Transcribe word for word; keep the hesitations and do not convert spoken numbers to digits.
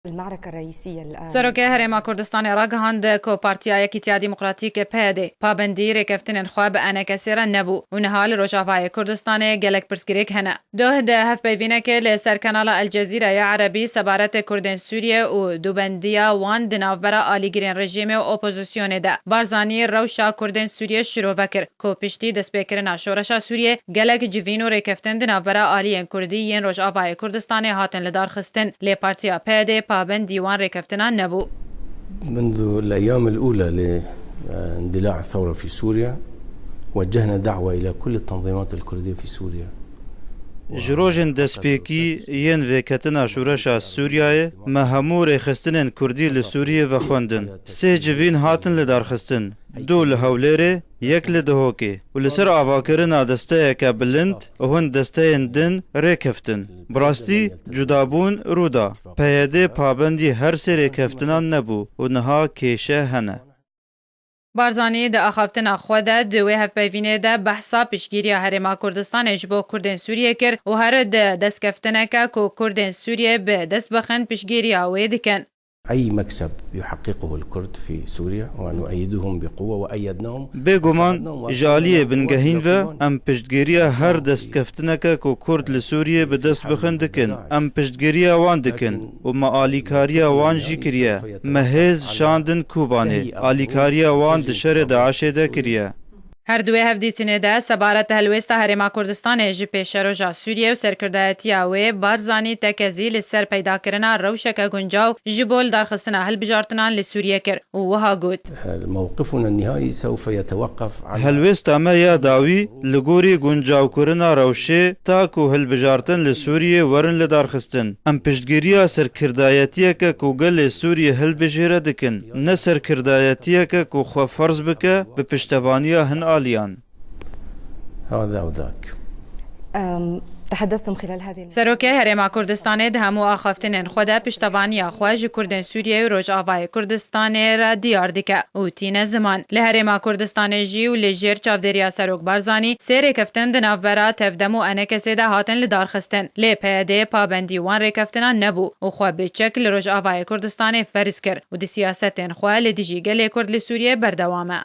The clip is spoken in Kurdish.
المعركة الرئيسية الآن. Serokê Herêma Kurdistanê ragihand ku Partiya Yekîtiya Demokratîk, P Y D, pabendî rêkeftinên xwe bi enekesê re nebû û niha li Rojavayê Kurdistanê gelek pirsgirêk hene. Doh di hevpeyvînekê li ser kanala El Cezîreyê Erebî sebaretê Kurdên Sûriyê û dûbendiya wan di navbera alîgirên rejîmê û opozisyonê de, Barzanî rewşa Kurdên Sûriyê şirove kir ku piştî destpêkirina şoreşa Sûriyê gelek civîn û rêkeftin di navbera aliyên Kurdî yên Rojavayê Kurdistanê hatin lidarxistin, lê Partiya P Y D pabendî wan rêkeftinan nebû. منذ الأيام الأولى لاندلاع الثورة في سوريا وجهنا دعوة إلى كل التنظيمات الكردية في سوريا. Ji rojên destpêkî yên vêketina şoreşa Sûriyeyê me hemû rêxistinên Kurdî li Sûriyê vexwendin. Sê civîn hatin lidarxistin. Du li Hewlêrê, yek li Dihokê û li ser avakirina desteyeke bilind û hin desteyên din rêkeftin. Bi rastî cudabûn rû da. P Y D pabendî her sê rêkeftinan nebû û niha kêşe hene. Barzanî di axaftina xwe de di wê hevpeyvînê de behsa piştgiriya Herêma Kurdistanê ji bo Kurdên Sûriyê kir û her di destkeftineke ku Kurdên Sûriyê bi dest bixin piştgiriya wê dikin. أي مكسب يحققه الكرد في سوريا ونؤيدهم بقوة وأيدناهم. Bêguman ji aliyê bingehîn ve em piştgiriya her destkeftineke ku Kurd li Sûriyê bi dest bixin dikin. Em piştgiriya wan dikin û me alîkariya wan jî kiriye. Me hêz şandin Kobanê. Alîkariya wan di şerê DAIŞê de kiriye. Her di wê hevdîtinê de sebaret helwêsta Herêma Kurdistanê ji pêşeroja Sûriyê û serkirdayetiya wê Barzanî tekezî li ser peydakirina rewşeke guncaw ji bo lidarxistina hilbijartinan li Sûriyê kir û wiha got. موقفنا النهائي سوف يتوقف على Helwêsta me ya dawî li gorî guncawkirina rewşê ta ku hilbijartin li Sûriyê werin lidarxistin. Em piştgiriya serkirdayetiyeke ku gelê Sûriyê hilbijêre dikin, ne serkirdayetiyeke ku xwe ferz bike bi piştevaniya hin aliyan. هذا أو ذاك. أم، تحدثتم خلال هذه الم- Serokê Herêma Kurdistanê di hemû axaftinên xwe de piştevaniya xwe ji Kurdên Sûriyê û Rojavayê Kurdistanê re diyar dike û tîne ziman. Li Herêma Kurdistanê jî û li jêr çavdêriya Serok Barzanî sê rêkeftin di navbera Tevdem û Enekesê de hatin lidarxistin. Lê P Y D pabendî wan rêkeftinan nebû û xwe bi çek li Rojavayê Kurdistanê ferz kir û di siyasetên xwe li dijî gelê Kurd li Sûriyê berdewam e.